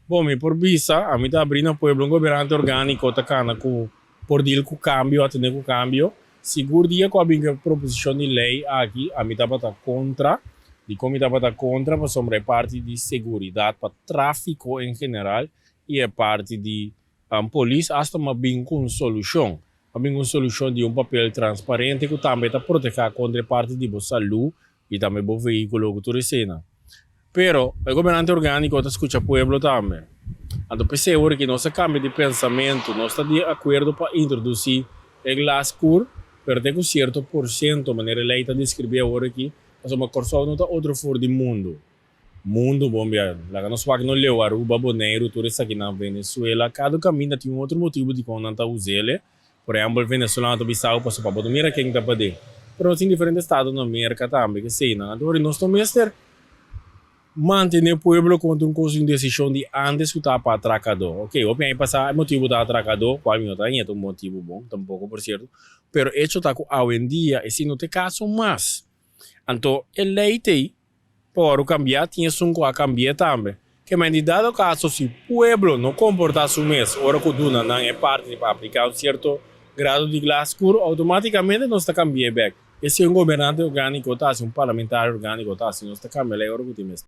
Bon, mi por bisa, ami ta habrí na pueblo, un gobernante orgániko ta kana ku por deal ku kambio, atendé ku kambio. Sigur dia ku a bin ku e proposishon di lei aki, ami tabata kontra. Dikon mi tabata kontra? Pasobra e parti di seguridat pa tráfiko en general i e parti di polis asta a bin ku un solushon. A bin ku un solushon di un papel transparente ku tambe ta protehá kontra e parti di bo salú i tambe bo vehíkulo ku tur esena. Pero e gobernante orgániko ta skucha pueblo tambe. Anto p'esei ora ki nos a kambia di pensamentu, nos ta di akuerdo pa introdusí e glaskuur, pero te ku sierto porshento, manera e lei ta deskribí awor aki, pasobra Kòrsou no ta otro for di mundu. Mundu bon bia, laga nos wak no leu Aruba, Boneiru, tur esakinan, Venezuela, kada kaminda tin un otro motibu dikon nan ta us'el. Por ehempel, venezolano ta bisa bo pasobra bo ta mira ken ta paden. Pero nos tin diferente estado na Merca tambe ke eseinan. Anto ora nos no mester mantene pueblo kontra un kos di un desishon di antes ku ta pa atracador. Ok, hopi aña pasa e motibu ta atracador, kual mi no ta haña ta un motibu bon tampoco por cierto, pero hecho ta ku awendia esei no ta e kaso mas. Anto e lei t'ei Pa ora cambiá tin esun cu a cambi'é tambe. Ke men di dado caso si pueblo no comportá su mes ora cu duna nan e parti pa aplicá un cierto grado di glas scuro, automaticamente nos ta cambi'é bek. Esei un gobernante orgánico ta haci, un parlamentario orgánico ta haci, nos ta cambia ley ora cu tin mester.